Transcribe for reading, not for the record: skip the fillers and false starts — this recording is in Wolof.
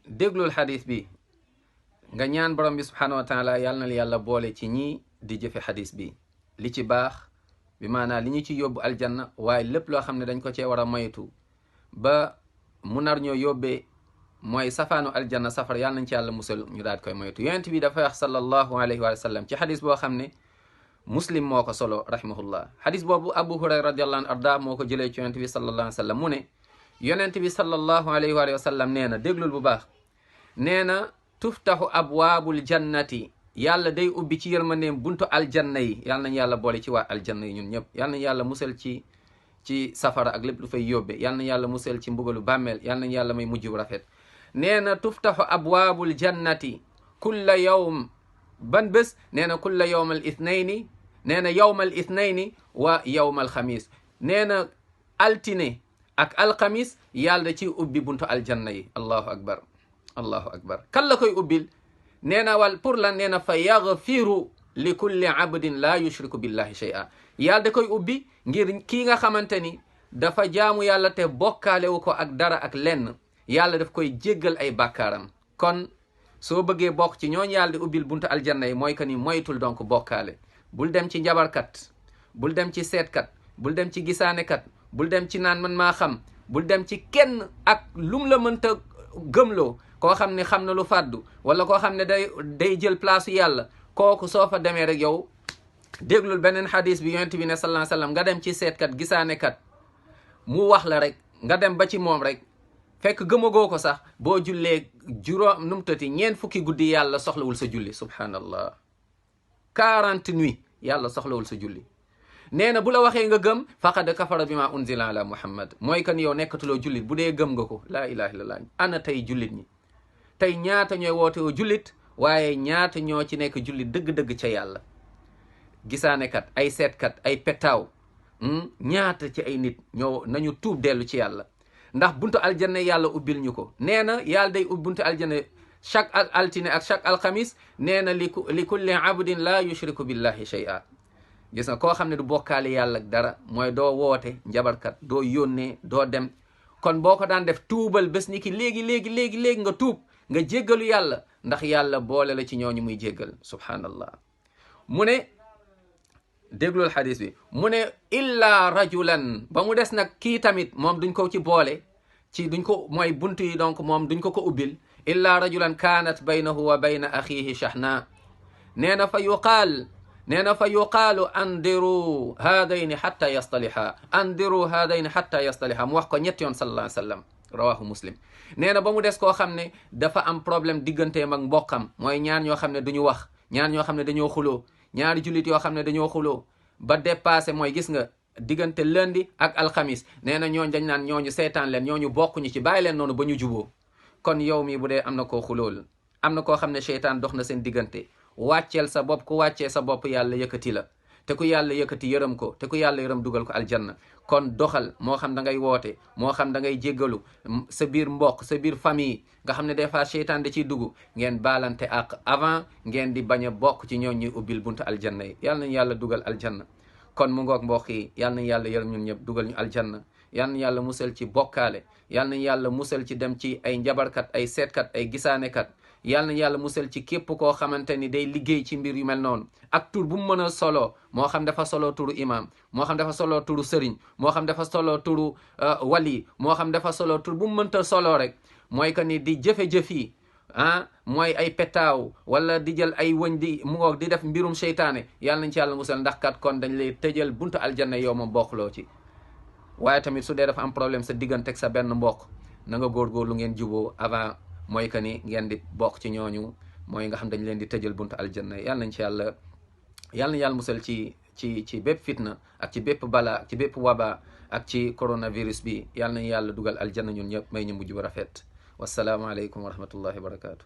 déglul xadis bi nga ñaan borom bi subhanahu wa taala yàlla na la yàlla boole ci ñi di jëfe xadis bi li ci baax bi maanaam li ñu ci yóbbu aljanna waaye lépp loo xam ne dañ ko cee war a moytu ba mu nar ñoo yóbbee mooy safaanu aljanna safara yàlla nañ ci yàlla musal ñu daal koy moytu. yonent bi dafa wax sallallahu alayhi wa sallam ci xadis boo xam ne muslim moo ko solo rahimahullah. xadis boobu abu hurayra radiallahu anhu arda moo ko jëlee ci yonent bi sallallahu alayhi wa sallam mu ne yonent bi sallallahu alayhi wa sallam nee na déglul bu baax nee na tuftaxu abwaabul jannati yàlla day ubbi ci yërmandeem buntu aljanna yi yàlla nañ yàlla boole ci waa aljanna yi ñun ñëpp yàlla nañ yàlla musal ci safara ak lépp lu fay yóbbe yàlla nañ yàlla musal ci mbugalu bàmmeel yàlla nañ yàlla may mujj bu rafet. nee na tuftaxu abwaabul jannati kulla yawm ban bés nee na kulla yawm al ithnayni nee na yawm al ithnayni wa yawm al xamis nee na altine ak alxamis yàlla da ciy ubbi buntu aljanna yi. allahu akbar allahu akbar. kan la koy ubbil nee na wal pour la nee na fa yaghfiru li kulli abdin la yushriku billahi shay'a yàlla da koy ubbi ngir kii nga xamante ni dafa jaamu yàlla te bokkaalewu ko ak dara ak lenn yàlla daf koy jéggal ay bàkkaaram. kon soo bëggee bokk ci ñooñu yàlla di ubbil buntu aljanna yi mooy que ni moytul donc bokkaale. bul dem ci njabarkat bul dem ci seetkat bul dem ci gisaanekat bul dem ci naan man maa xam bul dem ci kenn ak lum la mënta gëmloo koo xam ne xam na lu fàddu wala koo xam ne day jël place yàlla kooku soo fa demee rek yow déglul beneen xadis bi yonent bi ne sallallahu alayhi wasallam nga dem ci seetkat gisaanekat mu wax la rek nga dem ba ci moom rek fekk gëmagoo ko sax boo jullee juróom numtati ñeent fukki guddi yàlla soxlawul sa julli subhanallah 40 nuits yàlla soxlawul sa julli. nee na bu la waxee nga gëm faqad kafara bi ma unzila ala muhammad mooy kan yow nekkatuloo jullit bu dee gëm nga ko laa ilaha illallah. ana tey jullit ñi tey ñaata ñooy woote woo jullit waaye ñaata ñoo ci nekk jullit dëgg-dëgg ca yàlla. gisaanekat ay seetkat ay petaaw ñaata ci ay nit ñoo nañu tuub dellu ci yàlla ndax buntu aljanna yàlla ubbil ñu ko. nee na yàlla day ubbi buntu aljanna chaque altine ak chaque alxamis nee na li kulli abdin la yushriku billahi shay'a. gis nga koo xam ne du bokkaale yàlla ak dara mooy doo woote njabarkat doo yónnee doo dem. kon boo ko daan def tuubal bés ni ki léegi nga tuub nga jéggalu yàlla ndax yàlla boole la ci ñooñu muy jéggal subhanallah. mu ne déglul xadis bi mu ne illa rajulan ba mu des nag kii tamit moom duñ ko ci boole ci duñ ko mooy buntu yi donc moom duñ ko ubbil illa rajulan kaanat baynahu wa bayna axihi shahna nee na fa yuqaalu andiru haadayni xatta yastaliha mu wax ko ñetti yoon sallallahu alayhi wa sallam rawahu muslim. nee na ba mu des koo xam ne dafa am problème digganteem ak mbokkam mooy ñaar ñoo xam ne duñu wax ñaar ñoo xam ne dañoo xuloo ñaari jullit yoo xam ne dañoo xuloo ba dépassé mooy gis nga diggante lundi ak alxamis nee na ñooñu dañ naan ñooñu seetaan leen ñooñu bokkuñu ci bàyyi leen noonu ba ñu juboo. kon yow mi bu dee am na koo xulool am na koo xam ne seytaan dox na seen diggante wàcceel sa bopp ku wàccee sa bopp yàlla yëkkati la te ku yàlla yëkkati yërëm ko te ku yàlla yërëm dugal ko aljanna. kon doxal moo xam da ngay woote moo xam da ngay jéggalu sa biir mbokk sa biir famille nga xam ne des fois seytaan da ciy dugg ngeen baalante ak avant ngeen di bañ a bokk ci ñoo ñuy ubbil buntu aljanna yi. yàlla nañu yàlla dugal aljanna. kon mu ngoog mbokk yi yàlla nañu yàlla yërëm ñun ñëpp dugal ñu aljanna. yàlla nañu yàlla musal ci bokkaale yàlla nañu yàlla musal ci dem ci ay njabarkat ay seetkat ay gisaanekat yàlla nañu yàlla musal ci képp koo xamante ni day liggéey ci mbir yu mel noonu ak tur bu mu mën a solo moo xam dafa solo turu imam moo xam dafa solo turu sëriñ moo xam dafa solo turu wali moo xam dafa solo tur bu mu mënta solo rek mooy que ni di jëfe-jëf yi mooy ay petaaw wala di jël ay wëñ di mu ngoog di def mbirum seytaane yàlla nañ ci yàlla musal ndax kat kon dañ lay tëjal buntu aljanna yow moom bokkuloo ci. waaye tamit su dee dafa am problème sa diggante ak sa benn mbokk na nga góorgóorlu ngeen juboo avant mooy que ni ngeen di bokk ci ñooñu mooy nga xam dañ leen di tëjal buntu aljanna yàlla nañ ci yàlla musal ci bépp fitna ak ci bépp bala ak ci bépp waba ak ci coronavirus bi yàlla nañ yàlla dugal aljanna ñun ñëpp may ñu mujj bu rafet. wassalaamu aleykum wa rahmatullahi wa barakatuh.